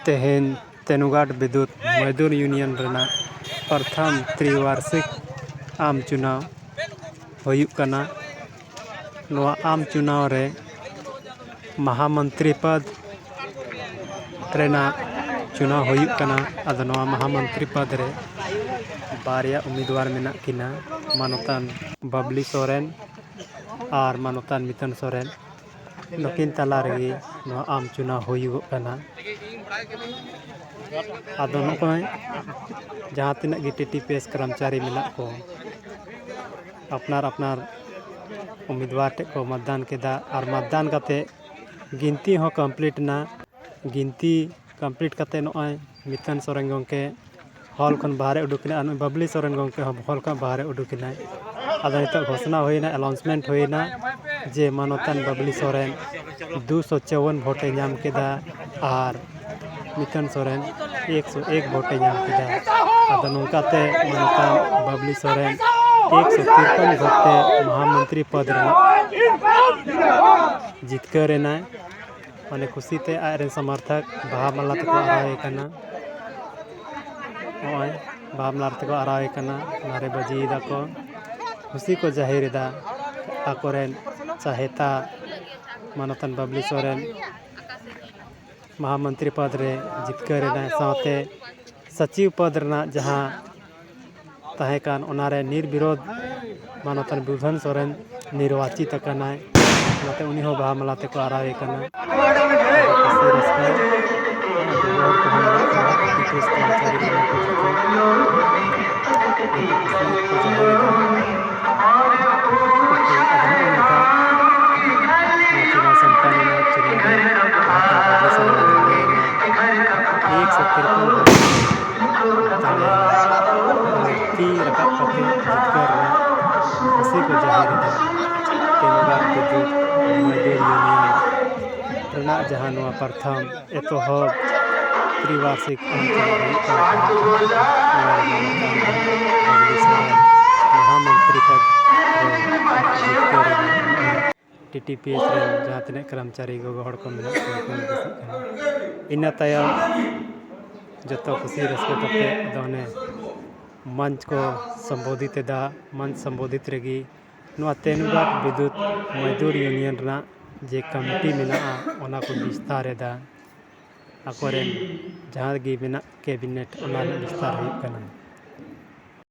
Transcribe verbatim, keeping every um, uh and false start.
ᱛᱮᱦᱮᱧ ᱛᱮᱱᱩᱜᱷᱟᱴ ᱵᱤᱫᱩᱛ ᱢᱚᱭᱫᱩᱨ ᱤᱭᱩᱱᱤᱭᱚᱱ ᱨᱮᱱᱟᱜ ᱯᱨᱚᱛᱷᱚᱢ ᱛᱨᱤᱵᱟᱨᱥᱤᱠ ᱟᱢ ᱪᱩᱱᱟᱣ ᱦᱩᱭᱩᱜ ᱠᱟᱱᱟ᱾ ᱱᱚᱣᱟ ᱟᱢ ᱪᱩᱱᱟᱣ ᱨᱮ ᱢᱟᱦᱟᱢᱚᱱᱛᱨᱤ ᱯᱚᱫᱽ ᱨᱮᱱᱟᱜ ᱪᱩᱱᱟᱣ ᱦᱩᱭᱩᱜ ᱠᱟᱱᱟ᱾ ᱟᱫᱚ ᱱᱚᱣᱟ ᱢᱟᱦᱟᱢᱚᱱᱛᱨᱤ ᱯᱚᱫᱽ ᱨᱮ ᱵᱟᱨᱭᱟ ᱩᱢᱤᱫᱣᱟᱨ ᱢᱮᱱᱟᱜ ᱠᱤᱱᱟ, ᱢᱟᱱᱚᱛᱟᱱ ᱵᱟᱵᱽᱞᱤ ᱥᱚᱨᱮᱱ ᱟᱨ ᱢᱟᱱᱚᱛᱟᱱ ᱢᱤᱛᱟᱱ ᱥᱚᱨᱮᱱ᱾ ᱱᱩᱠᱤᱱ ᱛᱟᱞᱟ ᱨᱮᱜᱮ ᱱᱚᱣᱟ ᱟᱢ ᱪᱩᱱᱟᱣ ᱦᱩᱭᱩᱜᱚᱜ ᱠᱟᱱᱟ᱾ ᱟᱫᱚ ᱱᱚᱜᱼᱚᱭ ᱡᱟᱦᱟᱸ ᱛᱤᱱᱟᱹᱜ ᱜᱮ ᱴᱤ ᱴᱤ ᱯᱤ ᱮᱥ ᱠᱚᱨᱢᱪᱟᱨᱤ ᱢᱮᱱᱟᱜ ᱠᱚ, ᱟᱯᱱᱟᱨ ᱟᱯᱱᱟᱨ ᱩᱢᱤᱫᱣᱟᱨ ᱴᱷᱮᱱ ᱠᱚ ᱢᱟᱛᱫᱟᱱ ᱠᱮᱫᱟ ᱟᱨ ᱢᱟᱛᱫᱟᱱ ᱠᱟᱛᱮ ᱜᱤᱱᱛᱤ ᱦᱚᱸ ᱠᱚᱢᱯᱞᱤᱴ ᱮᱱᱟ᱾ ᱜᱤᱱᱛᱤ ᱠᱚᱢᱯᱞᱤᱴ ᱠᱟᱛᱮ ᱱᱚᱜᱼᱚᱭ ᱢᱤᱛᱟᱱ ᱥᱚᱨᱮᱱ ᱜᱚᱢᱠᱮ ᱦᱚᱞ ᱠᱷᱚᱱ ᱵᱟᱦᱨᱮ ᱩᱰᱩᱠ ᱮᱱᱟ ᱟᱨ ᱱᱩᱭ ᱵᱟᱵᱽᱞᱤ ᱥᱚᱨᱮᱱ ᱜᱚᱢᱠᱮ ᱦᱚᱸ ᱦᱚᱞ ᱠᱷᱚᱱ ᱵᱟᱦᱨᱮ ᱩᱰᱩᱠ ᱮᱱᱟᱭ᱾ ᱟᱫᱚ ᱱᱤᱛᱚᱜ ᱜᱷᱳᱥᱚᱱᱟ ᱦᱩᱭᱱᱟ, ᱟᱱᱟᱣᱩᱱᱥᱢᱮᱱᱴ ᱦᱩᱭᱱᱟ ᱡᱮ ᱢᱟᱱᱚᱛᱟᱱ ᱵᱟᱵᱽᱞᱤ ᱥᱚᱨᱮᱱ ᱫᱩᱥᱚ ᱪᱟᱣᱣᱟᱱ ᱵᱷᱳᱴᱮ ᱧᱟᱢ ᱠᱮᱫᱟ ᱟᱨ ᱢᱤᱛᱟᱱ ᱥᱚᱨᱮᱱ ᱮᱠᱥᱚ ᱮᱠ ᱵᱷᱳᱴᱮ ᱧᱟᱢ ᱠᱮᱫᱟ᱾ ᱟᱫᱚ ᱱᱚᱝᱠᱟᱛᱮ ᱢᱟᱱᱚᱛᱟᱱ ᱵᱟᱵᱽᱞᱤ ᱥᱚᱨᱮᱱ ᱮᱠᱥᱚ ᱛᱤᱨᱯᱚᱱ ᱵᱷᱳᱴ ᱛᱮ ᱢᱚᱦᱟᱢᱚᱱᱛᱨᱤ ᱯᱚᱫᱽ ᱨᱮᱱᱟᱜ ᱡᱤᱛᱠᱟᱹᱨ ᱮᱱᱟᱭ᱾ ᱢᱟᱱᱮ ᱠᱩᱥᱤᱛᱮ ᱟᱡᱨᱮᱱ ᱥᱚᱢᱚᱨᱛᱷᱚᱠ ᱵᱟᱦᱟ ᱢᱟᱞᱟ ᱛᱮᱠᱚ ᱟᱨᱟᱣᱮ ᱠᱟᱱᱟ᱾ ᱱᱚᱜᱼᱚᱭ ᱵᱟᱦᱟ ᱢᱟᱞᱟ ᱛᱮᱠᱚ ᱟᱨᱟᱣᱮ ᱠᱟᱱᱟ, ᱱᱟᱨᱮᱵᱟᱹᱡᱤᱭᱮᱫᱟ ᱠᱚ, ᱠᱩᱥᱤ ᱠᱚ ᱡᱟᱹᱦᱤᱨ ᱮᱫᱟ᱾ ᱟᱠᱚᱨᱮᱱ ᱪᱟᱦᱮᱛᱟ ᱢᱟᱱᱚᱛᱟᱱ ᱵᱟᱵᱽᱞᱤ ᱥᱚᱨᱮᱱ ᱢᱚᱦᱟᱢᱚᱱᱛᱨᱤ ᱯᱚᱫᱽ ᱨᱮ ᱡᱤᱛᱠᱟᱹᱨ ᱮᱱᱟᱭ, ᱥᱟᱶᱛᱮ ᱥᱚᱪᱤᱵᱽ ᱯᱚᱫᱽ ᱨᱮᱱᱟᱜ ᱡᱟᱦᱟᱸ ᱛᱟᱦᱮᱸ ᱠᱟᱱ, ᱚᱱᱟᱨᱮ ᱱᱤᱨᱵᱤᱨᱳᱫᱷ ᱢᱟᱱᱚᱛᱟᱱ ᱵᱩᱫᱷᱚᱱ ᱥᱚᱨᱮᱱ ᱱᱤᱨᱵᱟᱪᱤᱛ ᱟᱠᱟᱱᱟᱭ᱾ ᱚᱱᱟᱛᱮ ᱩᱱᱤ ᱦᱚᱸ ᱵᱟᱦᱟ ᱢᱟᱞᱟ ᱛᱮᱠᱚ ᱟᱨᱟᱣᱮ ᱠᱟᱱᱟ᱾ ᱟᱹᱰᱤ ᱠᱩᱥᱤ ᱨᱟᱹᱥᱠᱟᱹ᱾ ᱟᱹᱰᱤ ᱦᱚᱲ ᱠᱚᱦᱚᱸ ᱢᱮᱱᱟᱜ ᱠᱚᱣᱟ, ᱟᱹᱰᱤ ᱵᱮᱥ ᱠᱚ ᱟᱪᱟᱨ ᱠᱟᱱᱟ ᱠᱚ ᱡᱚᱛᱚ᱾ ᱟᱹᱰᱤ ᱠᱩᱥᱤ ᱠᱚ ᱡᱟᱦᱮᱨ ᱮᱫᱟ᱾ ᱟᱫᱚ ᱱᱚᱜᱼᱚ ᱱᱚᱝᱠᱟ ᱱᱚᱣᱟ ᱪᱩᱱᱟᱣ ᱥᱟᱢᱴᱟᱣ ᱞᱮᱱᱟ᱾ ᱪᱩᱱᱟᱣ ᱨᱮ ᱢᱚᱦᱟᱛᱢᱟ ᱜᱟᱱᱫᱷᱤ ᱥᱚᱨᱮᱱ ᱮ ᱫᱟᱲᱮᱭᱮᱱᱟ᱾ ᱮᱠᱥᱚ ᱛᱤᱨᱯᱚᱱ ᱵᱷᱳᱴ ᱫᱟᱲᱮᱭᱮᱱᱟ᱾ ᱟᱨ ᱛᱤ ᱨᱟᱠᱟᱵ ᱠᱟᱛᱮ ᱡᱤᱛᱠᱟᱹᱨ ᱨᱮᱱᱟᱜ ᱠᱩᱥᱤ ᱠᱚ ᱡᱟᱦᱮᱨ ᱮᱫᱟ᱾ ᱛᱮᱱᱩᱜᱷᱟᱴ ᱵᱤᱫᱩᱛ ᱢᱚᱭᱫᱩᱨ ᱤᱭᱩᱱᱤᱭᱚᱱ ᱨᱮᱱᱟᱜ ᱡᱟᱦᱟᱸ ᱱᱚᱣᱟ ᱯᱨᱚᱛᱷᱚᱢ ᱮᱛᱚᱦᱚᱵ ᱛᱨᱤᱵᱟᱨᱥᱤᱠ ᱟᱢ ᱪᱩᱱᱟᱣ ᱦᱩᱭᱩᱜ ᱠᱟᱱ ᱛᱟᱦᱮᱸᱫ, ᱱᱚᱣᱟ ᱨᱮ ᱢᱟᱱᱚᱛᱟᱱ ᱵᱟᱵᱽᱞᱤ ᱥᱚᱨᱮᱱ ᱢᱚᱦᱟᱢᱚᱱᱛᱨᱤ ᱯᱚᱫᱽ ᱨᱮ ᱡᱤᱛᱠᱟᱹᱨ ᱮᱱᱟ᱾ ᱰᱤ ᱴᱤ ᱯᱤ ᱮᱭᱤᱪ ᱨᱮᱱ ᱡᱟᱦᱟᱸ ᱛᱤᱱᱟᱹᱜ ᱠᱚᱨᱢᱪᱟᱨᱤ ᱜᱚᱜᱚ ᱦᱚᱲ ᱠᱚ ᱢᱮᱱᱟᱜ ᱠᱚᱣᱟ, ᱩᱱᱠᱩ ᱠᱚ ᱠᱩᱥᱤᱜ ᱠᱟᱱᱟ᱾ ᱤᱱᱟᱹ ᱛᱟᱭᱚᱢ ᱡᱚᱛᱚ ᱠᱩᱥᱤ ᱨᱟᱹᱥᱠᱟᱹ ᱠᱟᱛᱮ ᱟᱫᱚ ᱚᱱᱮ ᱢᱚᱧᱪ ᱠᱚ ᱥᱚᱢᱵᱳᱫᱷᱤᱛ ᱮᱫᱟ᱾ ᱢᱚᱧᱪ ᱥᱚᱢᱵᱳᱫᱷᱤᱛ ᱨᱮᱜᱮ ᱱᱚᱣᱟ ᱛᱮᱱᱩᱜᱷᱟᱴ ᱵᱤᱫᱽᱭᱩᱛ ᱢᱚᱡᱽᱫᱩᱨ ᱤᱭᱩᱱᱤᱭᱚᱱ ᱨᱮᱱᱟᱜ ᱡᱮ ᱠᱚᱢᱤᱴᱤ ᱢᱮᱱᱟᱜᱼᱟ, ᱚᱱᱟ ᱠᱚ ᱵᱤᱥᱛᱟᱨ ᱮᱫᱟ᱾ ᱟᱠᱚᱨᱮᱱ ᱡᱟᱦᱟᱸ ᱜᱮ ᱢᱮᱱᱟᱜ ᱠᱮᱵᱤᱱᱮᱴ, ᱚᱱᱟ ᱨᱮᱱᱟᱜ ᱵᱤᱥᱛᱟᱨ ᱦᱩᱭᱩᱜ ᱠᱟᱱᱟ᱾